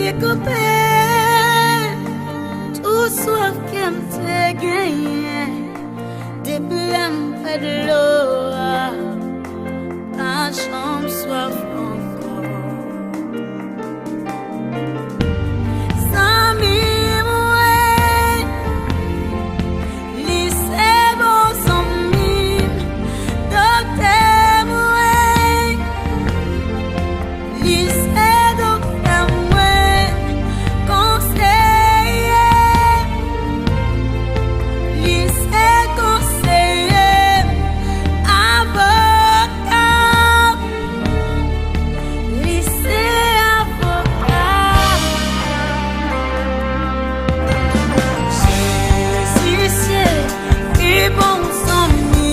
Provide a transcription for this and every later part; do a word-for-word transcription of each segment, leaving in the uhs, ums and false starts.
Koupe tou swaf ke m te genyen depi lè m pèdi dlo a, pa janm swaf ankò. Zanmi mwen, li se bon zanmi m, doktè mwen, li se doktè mwen, konseye, li se konseye m, avoka m. Li se avoka m. Jezi se pi bon zanmi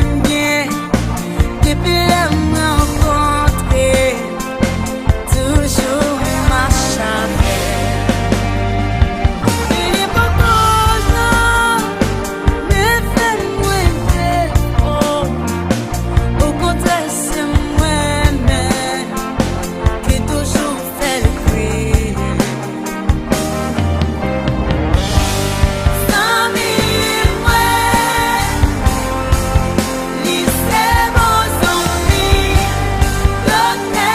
m gen. Depi lè m rankontre, toujou mache avè m. Li poko janm fè mwen defo. Okontrè, se mwen menm ki toujou fè l kriye. Zanmi mwen, li se bon zanmi, doktè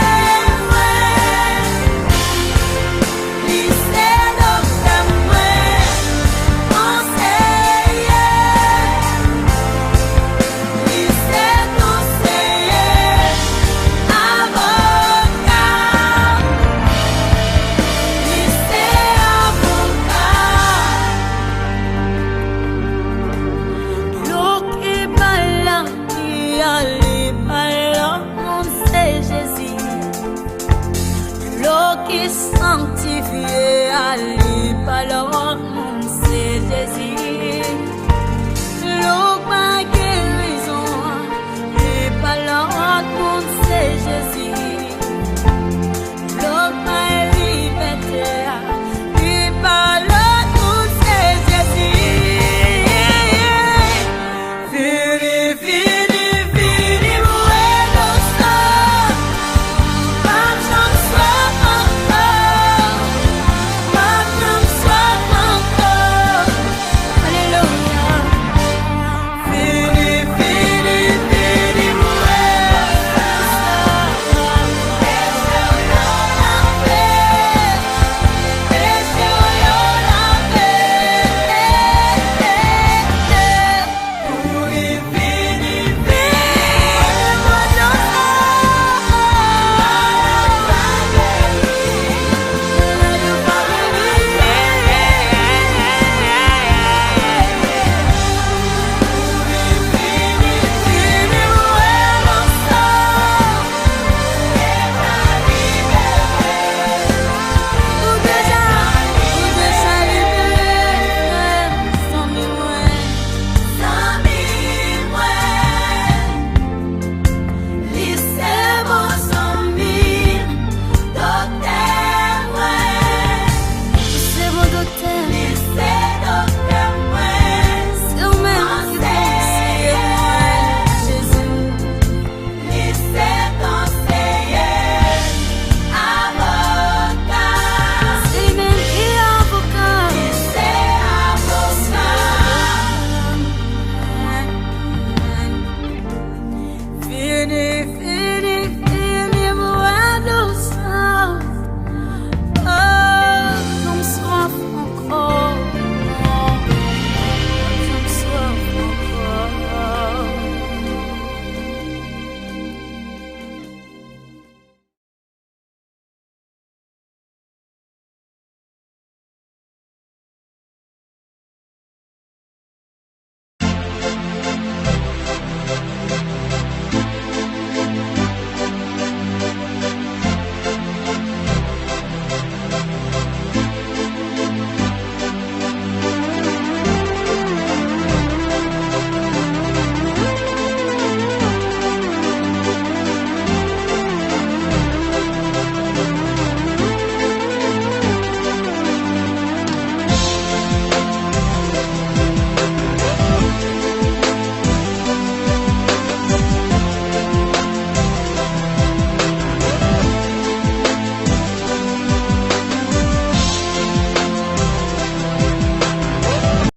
mwen, li se doktè mwen, konseye, li se konseye, avoka, li se avoka. Dlo ki bay lavi a, li pa lòt moun, se Jezi. Dlo ki sanktifye a, li pa lòt moun, se Jezi.